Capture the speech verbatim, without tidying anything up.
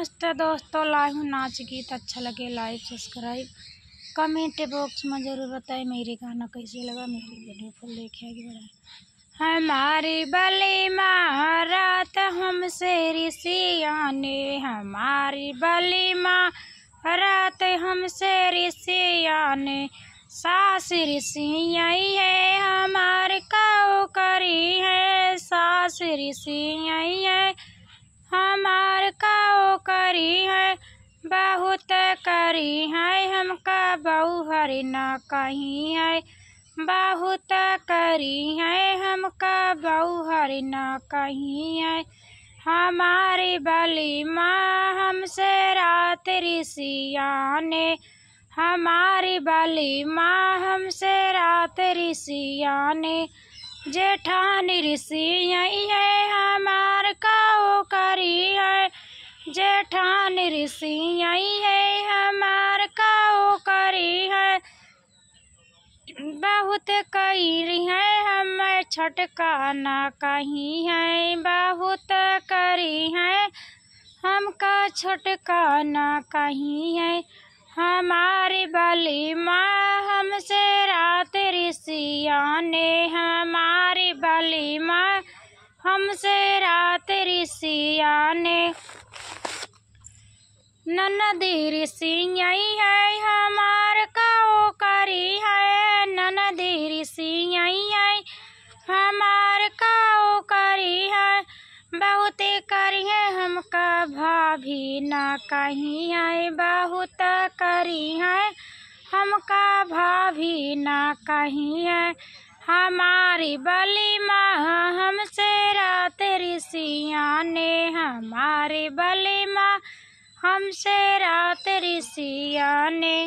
दोस्तों, दोस्तों, लाइव नाच गीत अच्छा लगे, लाइक, सब्सक्राइब, कमेंट बॉक्स में जरूर बताएं। मेरे गाना कैसे लगा, मेरी वीडियो फुल देखे आगे बढ़ाएं। हमारी बली माँ रात हमसे रिसियाने, हमारी बली माँ रात हमसे रिसियाने। सास रिसियाई है हमार काऊ करी है, सास रिसियाई है हमार काऊ करी है, बहुत करी है हमका बउहर ना कही है, बहुत करी है हमका बउहर ना कही है। हमारी बली माँ हमसे रात रिसियाने, हमारी बली माँ हमसे रात रिसियाने। जेठानी रिसियाई है हमार काऊ करी है, जेठानी रिसियाई है हमार काऊ करी है। बहुत करी है हम छोटका ना कही है, बहुत करी है हमका छोटका ना कही है। हमारी बली माँ हमसे रात रिसियाने, हमारी बली माँ हमसे रात रिसियाने। ननदी रिसियाई है हमार काऊ करी है, ननदी रिसियाई है हमार काऊ करी है। बहुत करी है हमका भाभी ना कही है, बहुत करी है हमका भाभी ना कही है। हमारी बली माँ हमसे रात रिसियाने, हमारी बली माँ हमसे रात रिसियाने।